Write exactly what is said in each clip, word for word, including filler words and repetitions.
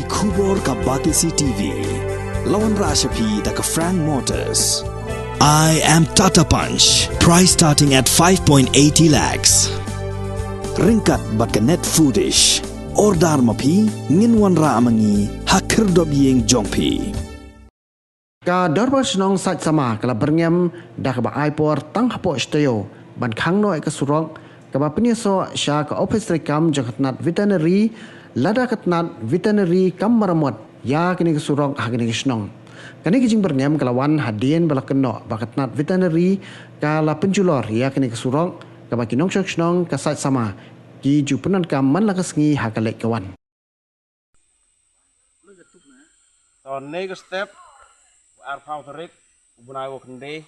Khubor ka Batesi T V. La wanrah sha phi da ka Frank Motors. I am Tata Punch. Price starting at five point eighty lakhs. Ryngkat bad ka Net Foodish. Order ma phi, ngin wanrah ma ngi ha khyrdop ïing jong phi. Ka Dorbar Shnong Saitsama ka la byrngem da kaba ai por tang hapoh shi taïew ban khang noh ïa ka surok kaba pynïasoh sha ka ophis treikam jong ka tnat veterinary, lada ka tnat veterinary kam maramot ïa kane ka surok ha kane ka shnong. Kane ka jingbyrngem ka la wan hadien ba la kynnoh ba ka tnat veterinary ka la pynjulor ïa kane ka surok, kaba ki nongshong shnong ka Saitsama ki ju pyndonkam man la ka sngi ha ka leit ka wan. To, ne ka step arphew tarik u bnai wa khyndai,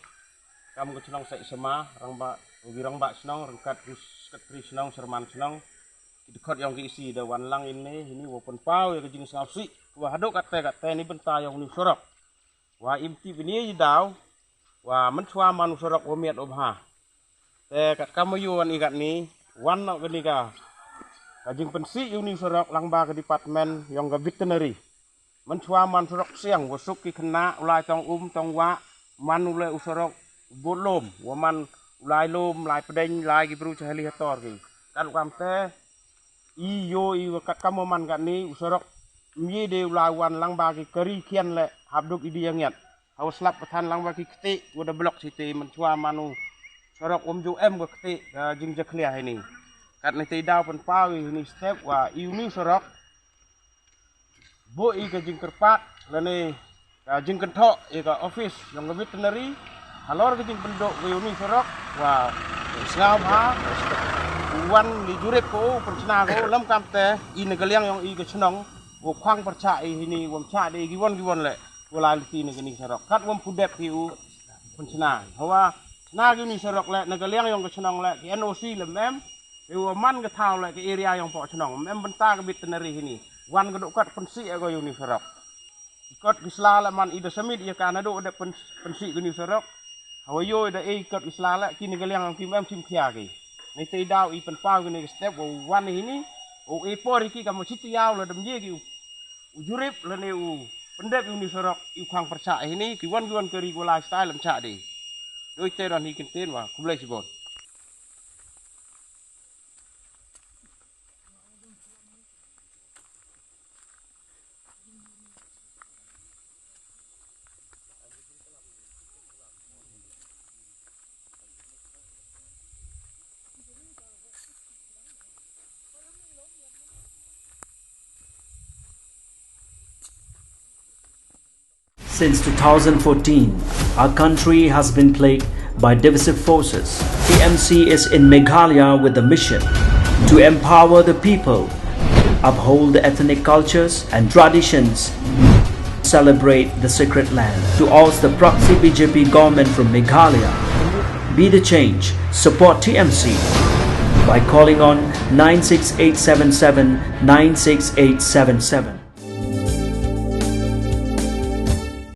kam ka shnong Saitsama, rangbah, u rangbah shnong, ryngkat u sekretari shnong, chairman shnong, ki dkhot ïong ki isi da wan lang ine hini wa pynpaw ïa ka jingsngewsih wa haduh katte katte ni bynta ïong ni surok. Wa im ti bini ïa daw wa mynshwa man u surok wa miat u bha. Te katkam ïa u wan i katni, wan noh kani ka, ka jingpynsih ïa uni u surok lang ba ka department ïong ka veterinary. Mynshwa man surok siang, wa suk ki khynnah, u lai tong um, tong wah, man u leh u surok, u bud lum, wa man u lai lum, lai pdeng, lai ki bru cha heli hator ki. Kat u kam te, i ïoh i wa katkam wa man katni, u surok, ym ye de u lai wan lang ba ki kari khian leh, hap duk i di ïa ngiat. Hawa slap pathan lang ba ki kti, wa da block city mynshwa man u surok um ju em ka kti, ka jingjakhlia hini. Katni te daw pynpaw ïa hini step wa ïa uni u surok. Buh ïa ka jingkyrpad, lane ka jingkynthoh ïa ka office ïong ka veterinary. Halor ka jingpynduh ka ïa uni u surok, wa sngewbha, wan li jurip ko, pynshna ko, lam kam te, i na ka liang ïong i ka shnong, wa khang pyrchah i hini, wa ym chah de, ki wan ki wan leh. Wa lai lynti na kani ka surok. Kat wa ym pu dep ki u pynshna. Hawa shna kani ka surok leh, na ka liang ïong ka shnong leh, ki N O C leh ym em. Te wa man ka thaw leh, ka area ïong poh shnong. Ym em bynta ka veterinary hini. Wan ka duk kat pynsih ïa kani ka surok. Ki kot ki sla leh man i da submit ïa ka naduh dep pyn-, pynsih kani ka surok. Hawa ïoh da ei kot ki sla leh, ki na ka liang ïong ki ym em shim khia ki. Ni te daw i pynpaw kani ka step wa wan hini. U e por ki ka ma shi taïew la dam ye ki u u jurip lane u pyndep ïa uni u surok, u khang pyrchah hini, ki wan ki wan kari, ki wa lai style ym chah de. Doi te don hi kyntien wa, khublei shibun. Since two thousand fourteen, our country has been plagued by divisive forces. T M C is in Meghalaya with a mission to empower the people, uphold the ethnic cultures and traditions, celebrate the sacred land. To oust the proxy B J P government from Meghalaya, be the change, support T M C by calling on nine six eight seven seven nine six eight seven seven.